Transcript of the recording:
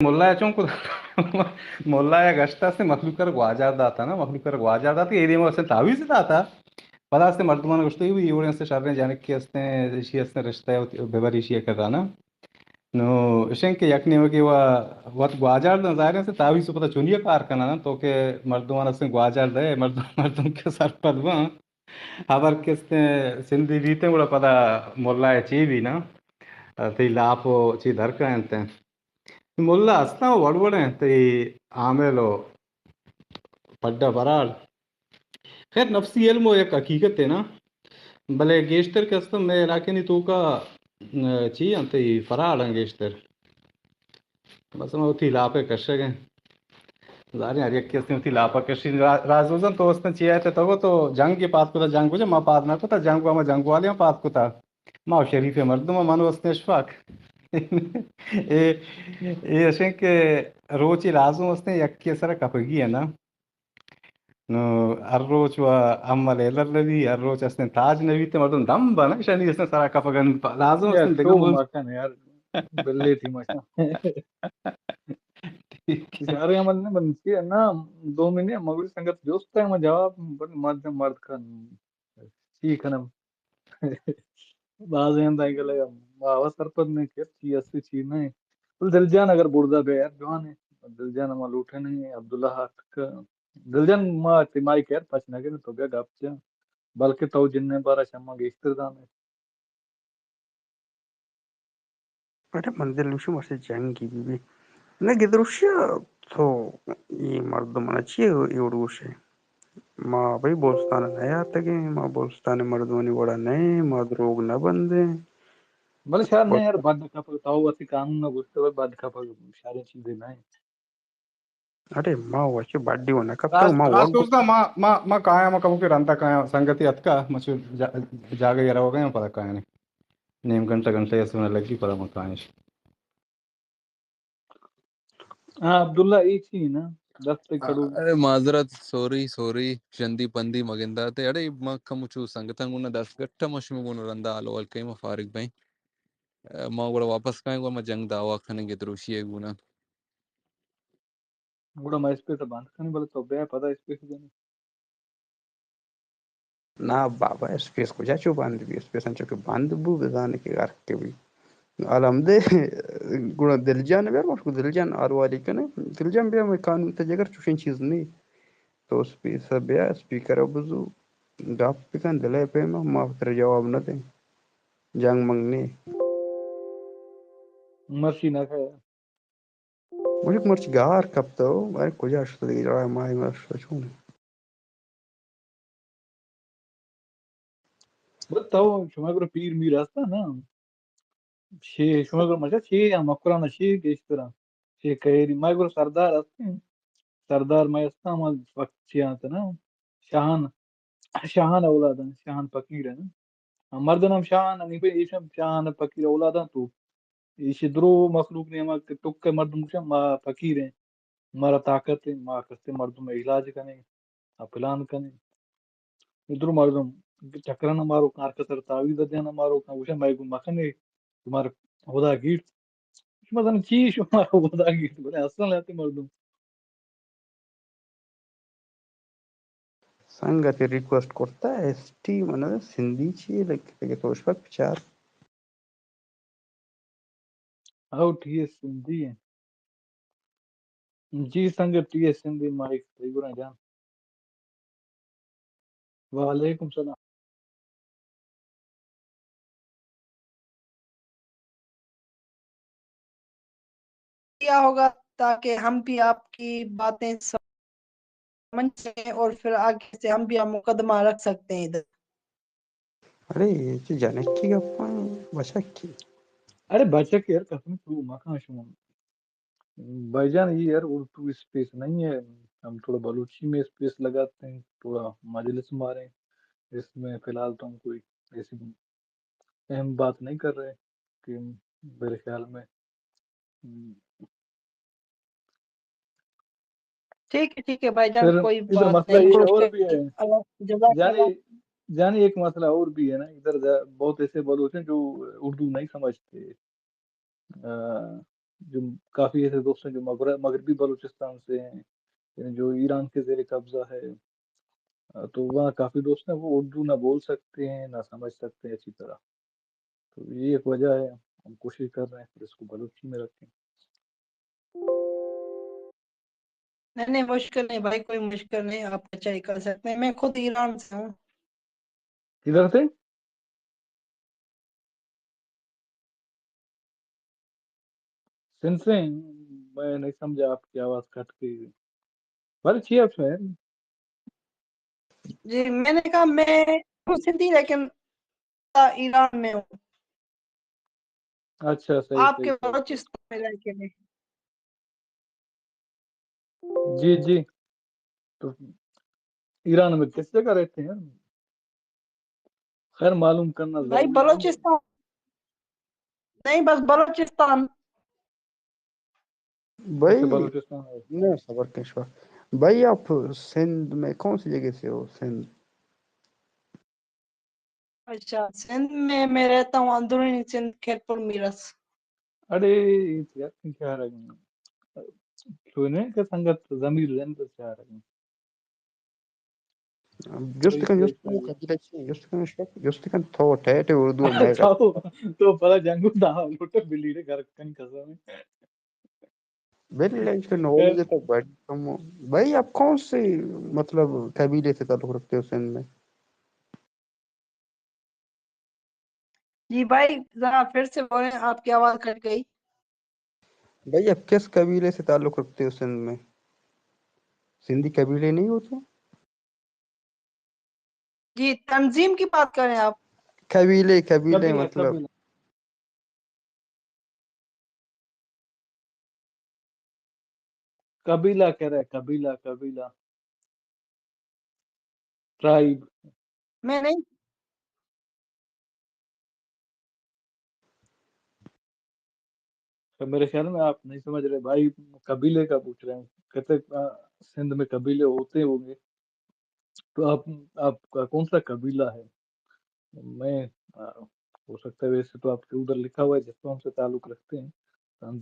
ملا ءَ چون کت؟ ملا ءَ گشت است مخلوق ءَ گواجار داتا نا، مخلوق ءَ گواجار داتا، اے دیم است تعویذ داتا۔ پدا است مردمان گشتے بھی، اے وڑیں است شریں جنک کے است، ایشی است رشتہ ببر ایشی کرا نا۔ نو اشیں کہ یک نیمگے وا وت گواجار دن، ظاہر است تعویذ پدا چونی کار کنن تو کہ مردمان است گواجار دے، مردم، مردم کے سرپد باں۔ ہبر کستیں سندھی بیتیں، گڑا پدا ملا ءَ چی بی نا، تئی لاپ ءَ چی درکاینت۔ ملا استاں وڑ وڑیں تئی عامل ءُ پڈا پراڑ۔ خیر، نفسی علم ءُ یک حقیقت ہے نا، بلے گیشتر کہ استاں مئے علاقے نی توکا، چی انت تئی پراڑاں گیشتر۔ بس ما وتی لاپ ءَ کشگ ءَ۔ زانیں ہر یکے استیں وتی لاپ ءَ کشی۔ را-، رازوزن تو استیں چی ءَ تو، تو جنگ ءَ پاد کتا، جنگ کجا ما پاد نہ کتا، جنگ ءَ ما جنگ والیاں پاد کتا۔ ما شریف مردم، من استیں اشفاق۔ اے، اے اشیں کہ روچے لازم استیں یکے سر کپگی ہے نا۔ نو ہر روچ و امل ایلر نبی، ہر روچ استیں تاج نبی تے مردم دم بنا، شنی استیں سرا کپگن لازم یا استیں دگہ تو ملک۔ مکن یار، بلے تھی مکن۔ اشارے عمل نہ بنتی ہے نا، دو مہینے مغرب سنگت دوست ہے، میں جواب بن مرد، مرد کن، چی کنم؟ بازیں دائیں گلے ما وا سرپد نہ کہ چی است چی نہ۔ بل دل جان اگر بردا بے یار جوان ہے۔ دل جان ما لوٹے نہیں، عبداللہ حق۔ دل جان ما تیمائی کر پچ نہ کرے تو بیا گپ جا۔ بلکہ تو جن نے بارا شما گیشتر دانے۔ اڑے من دل گوشی مرچی جنگی بی بی۔ نہ گدروشیا تو اے مردم انا چی اے وڑ گوشے؟ ما بھئی بلوچستان ء نیاتگیں، ما بلوچستان ء مردمانی وڑا نئیں، ما دروگ نہ بندیں۔ بلے شر نہ یار، بد کپگ، تو وتی قانون ء گوشتے بھئی بد کپگ شریں چیزے نہ انت۔ اڑے ما وچ بڈی و نہ کپتگ، راست، ما راست وگ دوستا، ما، ما، ما کایاں، ما کمو کہ رندا کایاں، سنگتی اتکا، ما چو جا-، جاگہ ء روگا آں، پدا کایاں۔ نیم گھنٹہ، گھنٹہ ء سونا لگی، پدا ما کایاں۔ ہاں، عبداللہ، اے چی نا؟ دست کڑو۔ ارے معذرت، سوری، سوری، ژندی پندی مگنداتے۔ اڑے ما کمو چو سنگتاں گونا دست گٹا، ما شمی گونا رندا حال احوال کئیں، ما فارغ بئیں۔ ما گڑا واپس کائیں، گڑا ما جنگ دعوا کنیں گدروشی ء گونا۔ گڑا ما اسپیس ء بند کنیں، بلے تو بیا پدا اسپیس جنیں۔ نا بابا، اسپیس کجا چو بند بی؟ اسپیس انچو کہ بند بو، بزانے کہ غرق بی۔ الحمدے گڑا دل جان بیار، مشکو دل جان آرواری کنے۔ دل جان بیا، میں قانون تے جگر چوشیں چیز نہیں۔ تو اسپیس بیا، اسپیکر بزو، گپ بکن، دلے پیما، ما تر جواب نہ دیں۔ جنگ منگ نہیں۔ مرچی نہ کھایا۔ مجھے مرچی گار کپتو، بارے کجا شتا دیگه جگہ ماہی مرشتا چون۔ بس تو شما گرو پیر میر ہستا نا؟ شے، شما گرو مجھے شے یا مکرانا شے گیشترا۔ شے کہیری، ما گرو سردار ہستیں۔ سردار ما ہستا، ما وقت چی آتا نا؟ شاہان، شاہان اولاداں، شاہان فقیر ہیں۔ مردن ہم شاہان، نہیں بھئی، ایش ہم شاہان فقیر اولاداں تو۔ ایشی درو مخلوق نے ہما کہ ٹک ء مردم گوشاں ما فقیر ایں، مارا طاقت ایں، ما کستے مردم ء علاج کنیں، آ پلان کنیں۔ اے درو مردم چکران مارو کاں، ہر کس ء تعویذ دیان مارو کاں، گوشاں مئے گوں مکنے، شمار خدا گیٹ۔ شما زن چی شمار خدا گیٹ، بلے اصل ہے مردم۔ سنگتے ریکویسٹ کرتا، ایس ٹی من سندھی چی لگتا کہ تو اس پر بچار۔ او ٹی ایس سندھی ہیں۔ جی سنگت، ٹی ایس سندھی مائک تئی گرا جان۔ وعلیکم سلام۔ کیا ہوگا تاکہ ہم بھی آپ کی باتیں سمجھ سکیں اور پھر آگے سے ہم بھی آپ مقدمہ رکھ سکتے ہیں ادھر۔ ارے، یہ تو جنک کی گپا ہیں، بچک کی۔ ارے بچک یار، قسم تو مکان شما۔ بھائی جان، یہ یار اردو اسپیس نہیں ہے، ہم تھوڑا بلوچی میں اسپیس لگاتے ہیں، تھوڑا مجلس ماریں، اس میں فی الحال تو ہم کوئی ایسی اہم بات نہیں کر رہے کہ میرے خیال میں، ہم، ٹھیک ہے، ٹھیک ہے بھائی جان، پھر کوئی ادھر بات مسئلہ نہیں۔ ایک اور بھی ہے۔ اللہ، جزاک یعنی، اللہ۔ یعنی ایک مسئلہ اور بھی ہے نا، ادھر جا-، بہت ایسے بلوچ ہیں جو اردو نہیں سمجھتے۔ آ، جو کافی ایسے دوست ہیں جو مغر-، مغربی بلوچستان سے ہیں، یعنی جو ایران کے زیر قبضہ ہے، آ، تو وہاں کافی دوست ہیں، وہ اردو نہ بول سکتے ہیں، نہ سمجھ سکتے ہیں اچھی طرح۔ تو یہ ایک وجہ ہے، ہم کوشش کر رہے ہیں پھر اس کو بلوچی میں رکھیں۔ نہیں، نہیں، مشکل نہیں بھائی، کوئی مشکل نہیں، آپ اچھا ہی کر سکتے ہیں۔ میں خود ایران سے ہوں۔ کدھر سے؟ سندھ سے ہیں؟ میں نہیں سمجھا، آپ کی آواز کٹ گئی۔ بھلے چی آپ سے ہیں؟ جی، میں نے کہا میں ہوں سندھی، لیکن ایران میں ہوں۔ اچھا، صحیح، آپ صحیح، کے صحیح، صحیح۔ بلوچستان میں رہ کے نہیں۔ جی، جی۔ تو ایران میں کس جگہ رہتے ہیں؟ خیر، معلوم کرنا بھائی، ضروری ہے۔ بلوچستان۔ نہیں، بس بلوچستان۔ بھائی، اچھا، بلوچستان ہے۔ نہ، صبر کن شوار۔ بھائی، آپ سندھ میں کون سی جگہ سے ہو؟ سندھ۔ اچھا، سندھ میں میں رہتا ہوں، اندرونی سندھ، خیرپور میرس۔ اڑے، یہ تو یار کن کیا رہا ہے؟ تو نے کہ سنگت ضمیر زند کیا رہا ہے؟ جست کن، جست کن، قبیلہ چی؟ جست کن، شک، جست کن، تو ٹیٹ اردو میں تو، تو پدا جنگو دا لوٹے بلی رے گھر کن قسم ہے۔ بل، اس کے نالج تو بڑی کم ہو۔ بھائی، آپ کون سے، مطلب، قبیلے سے تعلق رکھتے ہو سندھ میں؟ جی بھائی، ذرا پھر سے بولیں، آپ کی آواز کٹ گئی۔ بھائی، آپ کس قبیلے سے تعلق رکھتے ہو سندھ میں؟ سندھی قبیلے نہیں ہوتے؟ جی، تنظیم کی بات کریں آپ؟ قبیلے، قبیلے، قبیلہ، مطلب۔ قبیلہ۔ قبیلہ کہہ رہے، قبیلہ، قبیلہ۔ ٹرائب۔ میں نہیں۔ تو میرے خیال میں آپ نہیں سمجھ رہے بھائی، قبیلے کا پوچھ رہے ہیں۔ کہتے، آ، سندھ میں قبیلے ہوتے ہوں گے، تو آپ، آپ کا کون سا قبیلہ ہے؟ میں، آ، ہو سکتا ہے ویسے تو آپ کے ادھر لکھا ہوا ہے جس قوم سے تعلق رکھتے ہیں، تنظیم